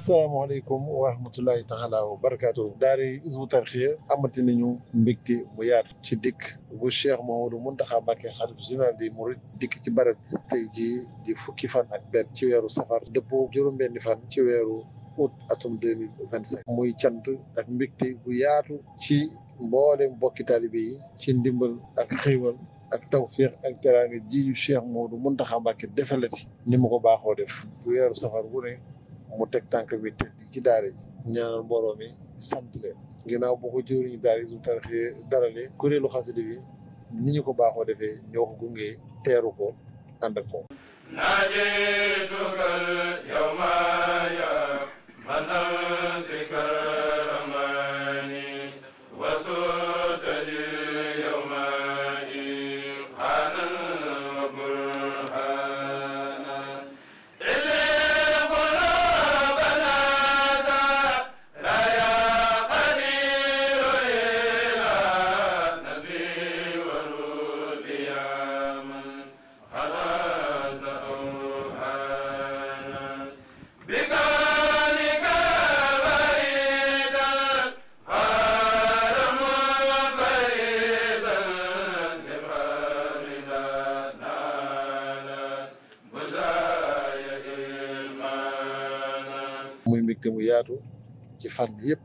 asalaamaaleykum wa rahmatullahi taala wa barakaatu. daara Hizbut Tarqiyyah amati nañu mbégte mu yaatu ci dikk bu Cheikh Mouhamadou Mountakha Mbacké xalif général des mourides dikk ci barab bi tey jii di fukki fan ak benn ci weeru safar dëppoo juróom-benni fan ci weeru août atum 2025 muy cant ak mbégte bu yaatu ci mboolem mbokki taalibe yi ci ndimbal ak xéewal ak tawféex ak teraanga ji ñu Cheikh Mouhamadou Mountakha Mbacké defalati ni mu ko baaxoo def bu weeru safar wu ne mu teg tànk bi te di ci daara ji ñaanal mbooloo mi sant leen ginnaaw boo ko jëwriñu daara Hizbut Tarqiyyah darale kuréelu xasida bi ni ñu ko baaxoo defee ñoo ko gungee teeru ko ànd ak moom naajeytukal yawma ya manasika ramani wasutali yawma xaanan wa burhana muy mbégte mu yaatu ci fànn yëpp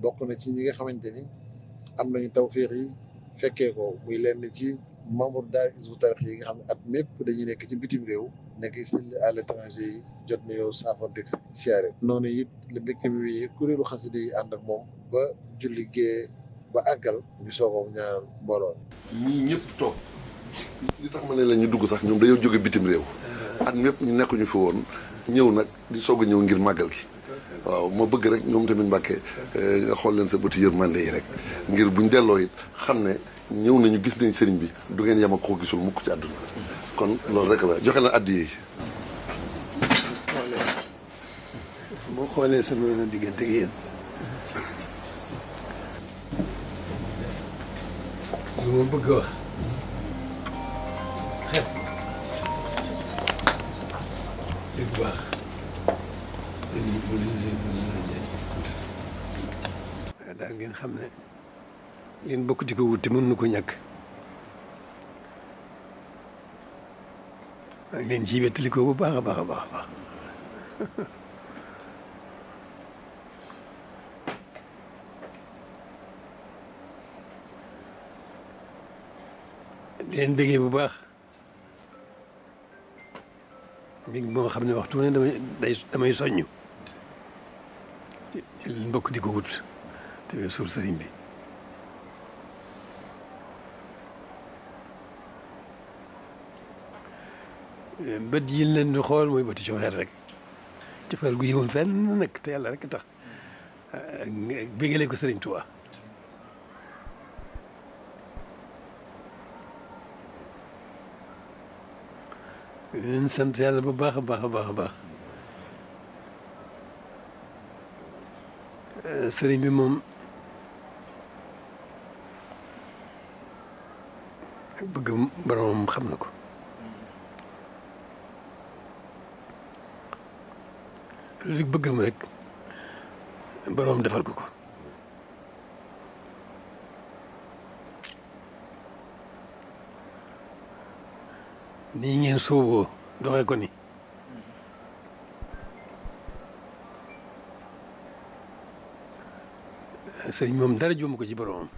bokk na ci ñi nga xamante ni am nañu tawféex yi fekkee ko muy lenn ci membre daara Hizbut Tarqiyyah yi nga xam ne at mépp dañuy nekk ci bitim réew nekk ci à l'étranger yi jot na yow saafonteeg siyaare noonu it la mbégte bi wéyee kuréelu xasida yi ànd ak moom ba julli gée ba àggal ñu soogoo ñaanal mbooloo ñii ñëpp toog li tax ma ne la ñu dugg sax ñoom dañoo jóge bitim réew at mépp ñu nekkuñu fi woon ñëw nag di soog a ñëw ngir màggal gi waaw ma bëgg rek ñoom tamit Mbàkke nga xool leen sa bëti yërmande yi rek ngir buñ delloo it xam ne ñëw nañu gis nañ sëriñ bi du ngeen yem ak ko gisul mukk ci àdduna kon loolu rek la joxe na addiya yi boo xoolee sama diggante ak yéen lu ma bëgg a wax xet ci bu baax waaye daal ngeen xam ne ngeen bokk di ko wut te mën na ko ñàkk maa ngi leen ciy wettali ko bu baax a baax a baax a baax di leen bëggee bu baax mbir moo xam ne waxtu ne damay soññ ci leen bokk di ko wut te weesul sëriñ bi bët yi leen di xool mooy bëti cofeer rek cofeer gu yëwoon fenn nag te yàlla rek tax bégale ko sëriñ Tuubaa leen sant yàlla bu baax a baax a baax a baax sëriñ bi moom ak bëgg boromam xam na ko li bëggam rek borom defal ko ko nii ngeen sooboo doxee ko ni sëriñ moom dara jomb ko ci boromam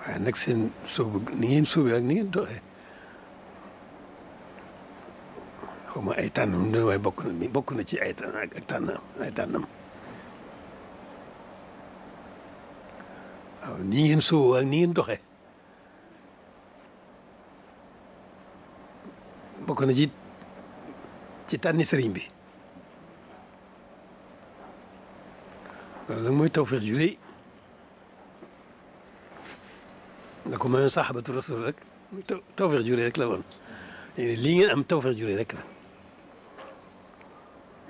waaye nag seen soobu ni ngeen soobee ak ni ngeen doxee xaw ma ay tànnam dina waaye bokk na ci ay tànnam waaw nii ngeen sooboo ak ni ngeen doxee bokk na ci tànni sëriñ bi loolu nag mooy tawfeex ju rëy la ko mayoon saxaabatu rasul rek tawfeex ju rëy rek la woon lii ngeen am tawfeex ju rëy rek la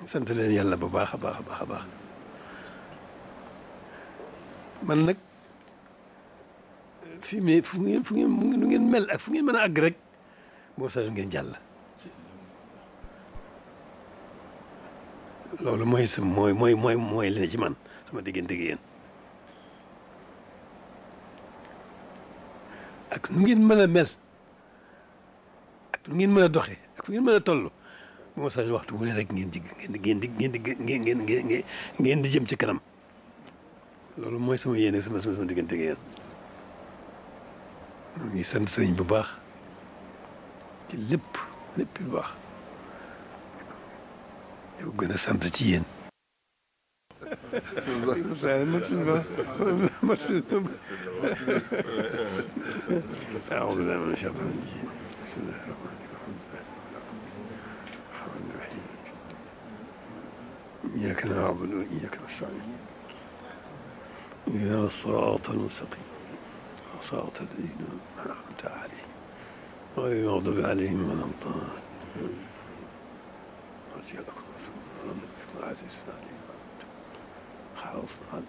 sant leen yàlla bu baax a baax a baax a baax man nag fi mu ne fu ngeen mel ak fu ngeen mën a àgg rek boo sañoon ngeen jàll. loolu mooy sa mooy li ne ci man sama diggante ak yéen ak nu ngeen mën a mel ak nu ngeen mën a doxee ak fu ngeen mën a toll boo sañoon waxtu wu ne rek ngeen di jëm ci kanam loolu mooy sama yéene sama diggante ak yéen. ñu ngi sant sëriñ bu baax ci lépp lu baax yow gën a sant ci yéen. أعوذ بالله من الشيطان الرجيم بسم الله الرحمن الرحيم إياك نعبد وإياك نستعين اهدنا الصراط المستقيم صراط الذين أنعمت عليهم غير المغضوب عليهم ولا الضالين عزيز عليهم خاص عليهم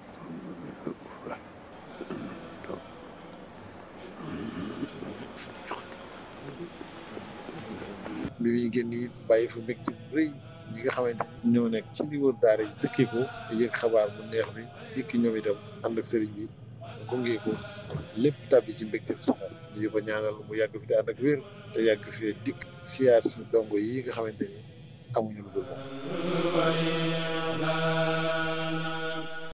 bi muy génn it bàyyi fa mbégte bu rëy ñi nga xamante ni ñoo nekk ci li wër daara yi dëkkee ko yëg xabaar bu neex bi dikki ñoom itam ànd ak sëriñ bi gunge ko lépp tàbbi ci mbégte bi saxal ñu ko ñaanal mu yàgg fi te ànd ak wér te yàgg fee dikk siyaar si dongo yi nga xamante ni amuñu lu dul moom